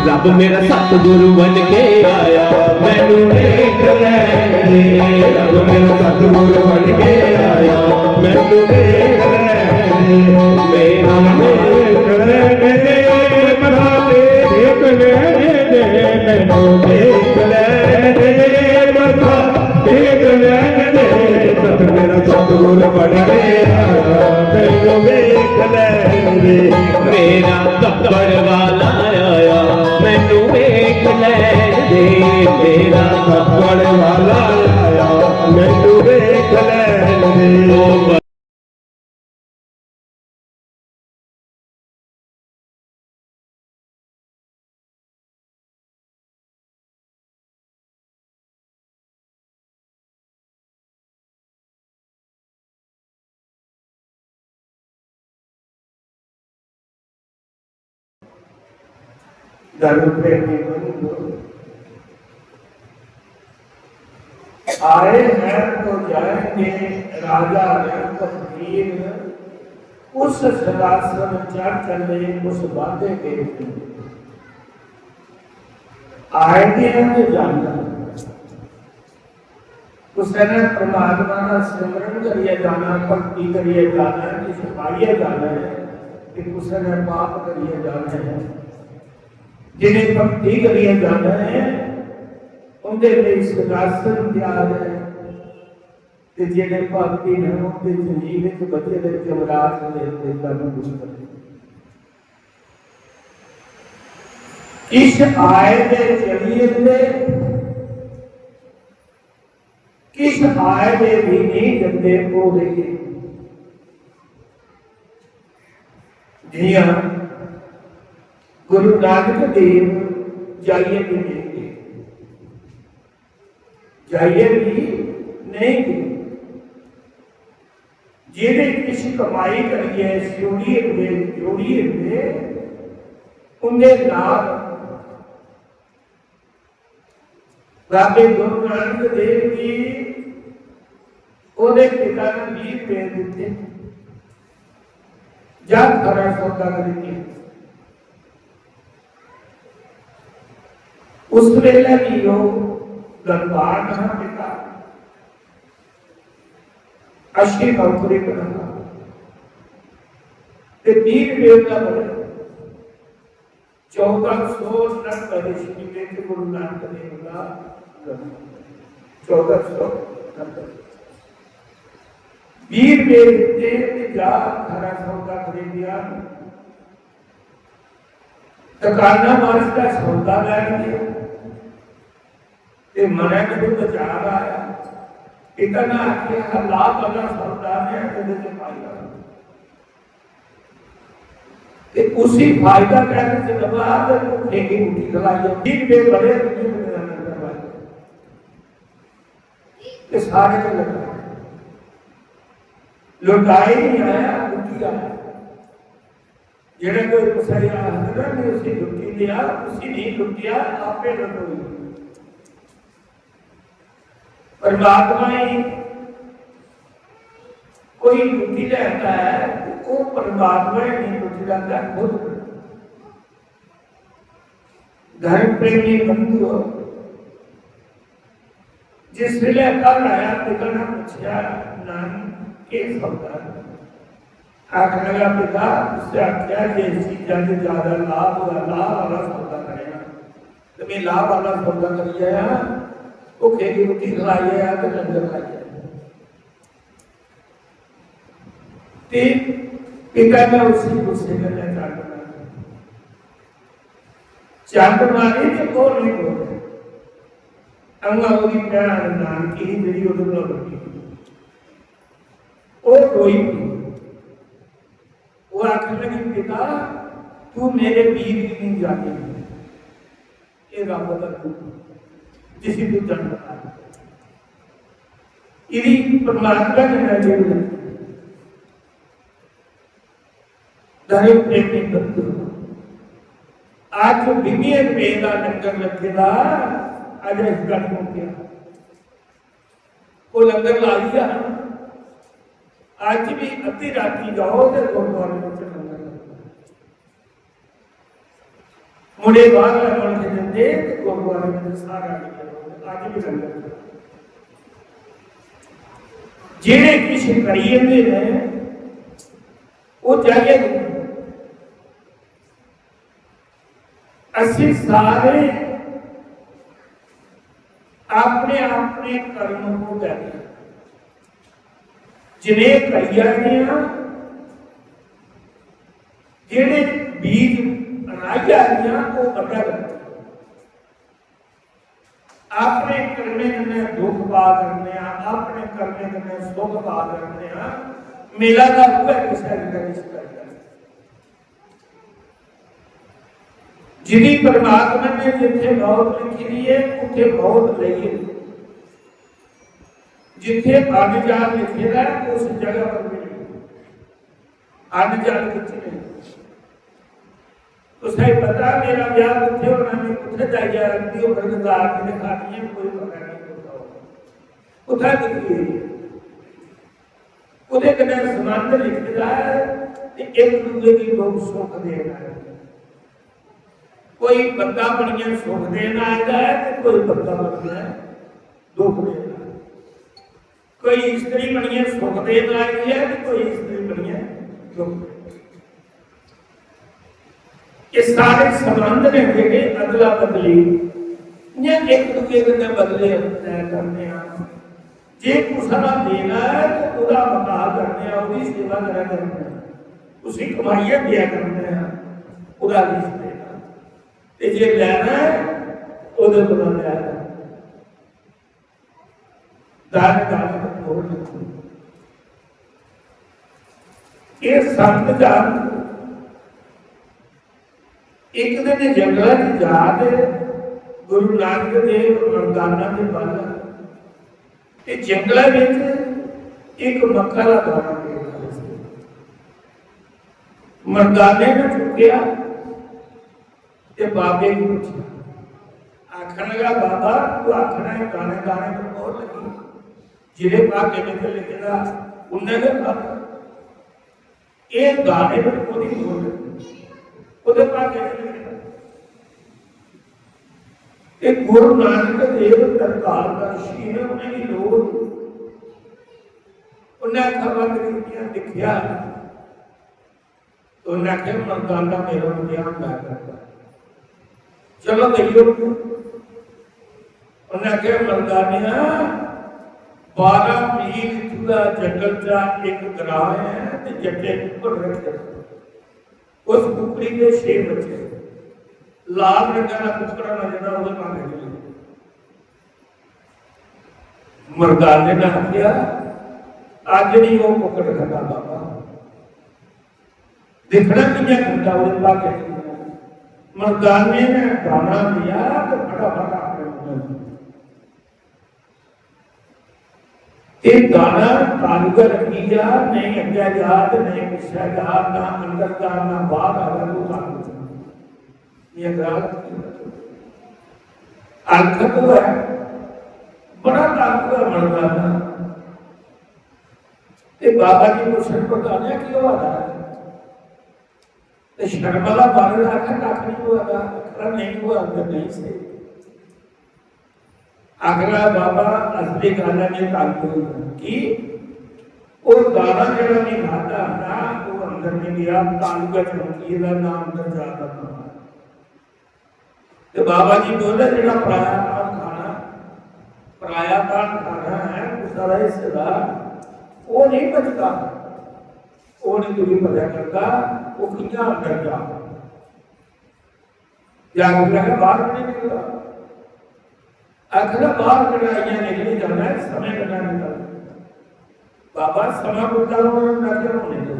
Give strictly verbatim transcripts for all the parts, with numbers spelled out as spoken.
रब मेरा सतगुरु बन के आया, मैनू देख लैन दे। रब मेरा सतगुरु बन के आया, मैनू देख लैन दे। मेरा देख लैन दे, मथा देख लैन दे, मैनू देख लैन दे, मथा देख लैन दे। सत मेरा सतगुरु बन के आया, मैनू देख लैन दे। मेरा तब्बड़ वाला आया, मैनू वेख लैन दे। मेरा तब्बड़ वाला आया, मैनू वेख लैन दे। ओ धर्म प्रेमी बंधु, आए हैं तो जाएंगे, राजा रंक फकीर उस सिंहासन चढ़ चले, उस वादे के। आए हैं तो जाना, कुसै ने परमात्मा दा सिमरन करियै जाना, भक्ति करियै जाना है, किश पाइयै जाना है, ते कुसै ने पाप करियै जाना है। जिन्हें भक्ति करियै जाना है, उंदे लिए सिंहासन त्यार है, ते जेह्ड़े पापी न, उंदे जमीन च बचे दे जमराज दे, ते तन दुश्मन। किश आए दे चली जंदे, किश आए दे भी नहीं जंदे, ओह् रेही गे। जियां गुरु नानक देव जाइयै भी नहीं गे, जाइयै भी नहीं गे। जेह्ड़े किश कमाई करियै जोड़ियै दे, जोड़ियै दे, उंदे नाल बाबे गुरु नानक देव जी ओह्दे पिता ने बीह रुपये दित्ते, "जा, खरा सौदा करियै।" उस वेले भी ओह् गरीबान हा पिता, अच्छी नौकरी करदा, ते बीह रुपये का बड़ा चौदां सौ नब्बे ईस्वी में गुरु नानक देव का जन्म। चौदां सौ नब्बे। बीह रुपये दित्ते ते जा खरा सौदा खरीदिया। दुकाना मालक का सौदा लैन गया। ते मनै च विचार आया, पिता ने आखिया, "लाभ वाला सौदा है, तेरे से फायदा।" ते उसी फायदा कहने से लगा, ते भुखे की रोटी खलाई, बीह रुपये बड़े, बीह रुपये का लंगर खवाया। ते सारे को लगा, लुटाई नहीं आया, लुटी आया। जेड़ा कोई कुसै गी आखदा ना कि उसी लुटी लेआ, उसी नहीं लुटिया, आपे लुटोई। परमात्मा ही कोई लुटी लेता है, तो वो परमात्मा ही नहीं लुटी लेता, खुद। धर्म प्रेमी बंधुओं, जिस वेले घर आया, पिता ने पूछया, "नानी, के सौदा है?" आखन लगा, "पिता, तुसें आख्या जे इस चीजा च ज्यादा लाभ होआ, लाभ आह्ला सौदा करेआं। ते में लाभ आह्ला सौदा करी आया, भुक्खे गी रुट्टी खलाई आया ते लंगर लाई आया।" ते पिता ने उसी गुस्से कन्नै चंड मारी। चंड मारी ते ओह् नहीं बोले। अ'ऊं ओह्दी भैन नानकी ही, जेह्ड़ी ओह्दे कोला बड्डी ही। ओह् रोई पई। ओह् आखन लगी, "पिता, तू मेरे वीर गी नहीं जाने, एह् रब दा रूप, जिसी तू जन्म पाया।" इदी परमात्मा कन्नै जुड़। धर्म प्रेमी बंधु, अज्ज बीहें रपें दा लंगर लग्गे दा, अज्ज इस गल्ल मुक्केआ। ओह् लंगर लाई गया। अज्ज भी अद्धी राती जाओ ते गुरुद्वारे बिच लंगर लगदा। मुड़े बाहर मुल्क जंदे ते गुरुद्वारे में सारा निकल अज्ज भी लंगर। जेड़े किश करी जंदे ने, ओह् चाहिए नहीं। असी सारे अपने अपने कर्म को करिए जिन्हें करिया गया, जेड़े बीज राहिया गया, वो बड़ा करते। अपने कर्मे कन्नै दुख पा करने आ, अपने कर्मे कन्नै सुख पा करने आ। मेला दा उ'ऐ कुसै दी गल्ल इस करदा। जिदी परमात्मा ने जिथे मौत लिखी दी है, उथे मौत लेइए। जिथे अन्न जान लिखे दा है, उस जगह पर मिली। अन्न जान किथे नहीं। तुसें पता मेरा ब्याह कुत्थे होना, मैं कुत्थे जाइयै रखदी हूं, बरगदार ने खानी है, कोई पता नहीं कुत्थे होना। कुत्थे दिखदी है? ओह्दे कन्नै संबंध लिखे दा है ते इक दूए दी दुख सुख देना है। कोई बंदा बनियै सुख देना आए दा है ते कोई बंदा बनियै दुख देना है। कोई स्त्री बनियै सुख देन आई है ते कोई स्त्री बनियै दुख। ये सारे संबंध ने जेह्ड़े अदला बदली, इ'यां इक दूए कन्नै बदले तय करने आ। जे कुसै दा देना है ते ओह्दा मकाऽ करने आ, ओह्दी सेवा करै करने आ, उसी कमाइयै देआ करने आ, ओह्दा रिश्ते दा। ते जे लैना है, ओह्दे कोला लैना। दाने दाने पर मोहर लगी। ये संत जन एक दिन जंगल च जा ते गुरु नानक देव मर्दाना दे बल ते जंगल विच एक मक्का दा दाना पेदा। मर्दाने ने चुक्या ते बाबे गी पुच्छेआ, आखन लगा, "बाबा, तू आखना है दाने दाने पर मोहर लगी, जिहदे भागे में ते लिखे दा उन्ने गै खाना। एह दाने पर कोहदी मोहर लगी? ओहदे भागे में लिखे दा।" ते गुरु नानक देव तरकाल का शीर उन्हें लोग उन्हें अखां बंद कीतियां, दिखेआ। तो उन्हें आखेआ, "मर्दाना मेरा ध्यान ना करता, चलो गई।" उन्हें आखेआ, "मर्दानिया, बारह मील इत्थूं दा जंगल चा एक ग्रां है ते जट्टे कुक्कड़ रखे, उस कुक्कड़ी दे छे बच्चे, लाल रंगा दा कुक्कड़ होना जेह्ड़ा, ओह्दे भांडे च लेई।" मर्दाने ने आखेआ, "अज्ज नहीं ओह् कुक्कड़ खंदा बाबा, दिक्खना कि'यां खंदा ओह्दे भागे च।" मर्दाने ने दाना लिया ते फटाफट अपने मुंह च। ते दाना तालू गै लग्गी जा, नहीं अग्गै जा ते नहीं पिच्छै जा, ना अंदर जा, ना बाहर आवे, तो तालू। ये ग्राहक की अर्थ तो है, बड़ा तालू है मर्दाना। ते बाबा जी पुच्छन, "प्रधानिया की होआ दा है?" ते शर्म वाला बाबे ने आखेआ, "कक्ख नहीं होआ दा, अखरा नहीं होआ, अंदर नहीं से।" आखदा, "बाबा, असली गल्ल है, में तंग होई गेआ।" की? ओह् दाना जेह्ड़ा में खाद्धा ना, ओह् अंदर नहीं गया, तालू गै चमकी गेदा, ना अंदर जा दा, ना बाहर। ते बाबा जी बोले, "जेह्ड़ा पराया धान खाना, पराया धान खाना है, कुसै दा हिस्सेदार, ओह् नहीं बचदा, ओह् नहीं तुगी पता करदा, ओह् कि'यां अंदर जा।" जागरूक है, बाहर भी नहीं निकलदा। आखदा, "बाहर कढ़ाइयां निकली जाना है, समय कन्नै निकल।" बाबा, समा बुड्ढा होना, मैं क्या होने दो?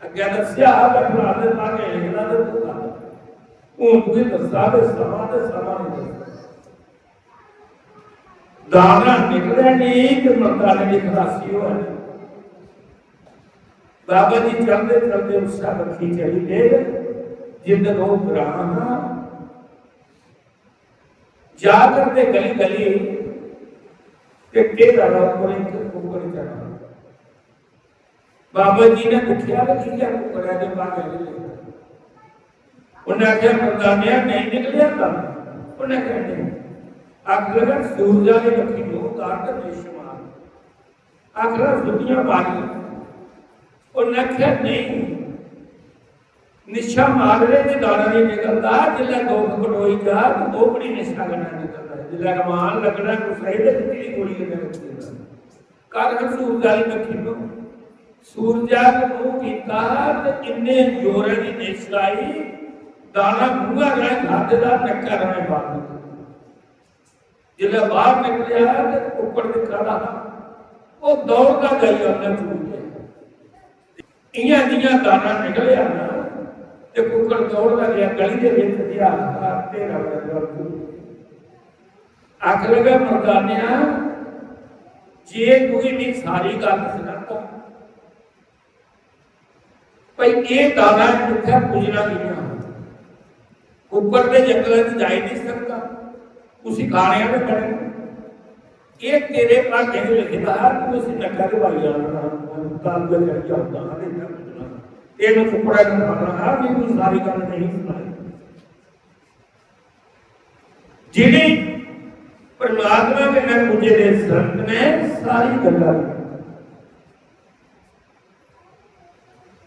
अग्गें दस्सेआ हा, मैं फलाने भागे लिखना ते तू कर। हून तुगी दस्सा ते समा ते समा नहीं दस्सा। दाना निकले नहीं ते मर्दाने दी खलासी होए। बाबा जी चलदे चलदे उस्सै बक्खी चली गे, जिद्धर ओह् ग्रां हा। जा करदे गली गली ते ढेरा दा उप्पर इक कुक्कड़ चढ़ा। बाबा जी ने दिक्खेआ कि इ'यै कुक्कड़ ऐ जो भागे नहीं लेदा। उन्हें आख्या, "मर्दानिया, नहीं निकलिया था?" उन्हें आख्या, "नहीं।" आखन लगा, "सूरजा दी बक्खी मूंह कर ते निछा मार।" आखन लगा, "सुद्धियां मारी।" उन्हें आख्या, "नहीं, निछा मारने ते दाना नहीं निकलदा, जिसलै दुख कटोई जा ते ओह् बड़ी निछा कन्नै निकलदा ऐ। जिसलै रमान लग्गना कुसै गी ते बिजली गोली कन्नै लग्गी जंदा।" कर सूरजा दी बक्खी मूंह, सूरजा ने मूंह कीता ते इन्ने जोरै दी निछ लाई, दाना मूंहा राहें खाद्धे दा, नक्कै राहें बाहर निकलेआ। जिसलै बाहर निकलेआ ते कुक्कड़ दिक्खा दा हा, ओह् दौड़दा जाई उन्नै चूम लिया। इ'यां जि'यां दाना निकलेआ ना, ते कुक्कड़ दौड़दा गेआ गली दे बिच ते आखदा, "तेरा मेरा तू।" आखन लगा, "मर्दानिया, जे तुगी मी सारी गल्ल सनाता, भाई, एह् दाना इत्थै पुज्जना कि'यां? कुक्कड़ ते जंगलै च जाई निं सकदा, उसी खाने आह्ले बड़े न। एह् तेरे भाग्य च लिखे दा हा, तू इसी नक्कै च पाई जाना, तालुए चढ़ी जाओ, दाना ते इत्थै पुज्जना। ते में कुक्कड़ा ने खाना हा, मिगी सारी गल्ल नहीं सनाई।" जि'नें परमात्मा कन्नै पुज्जे दे संत ने सारी गल्लां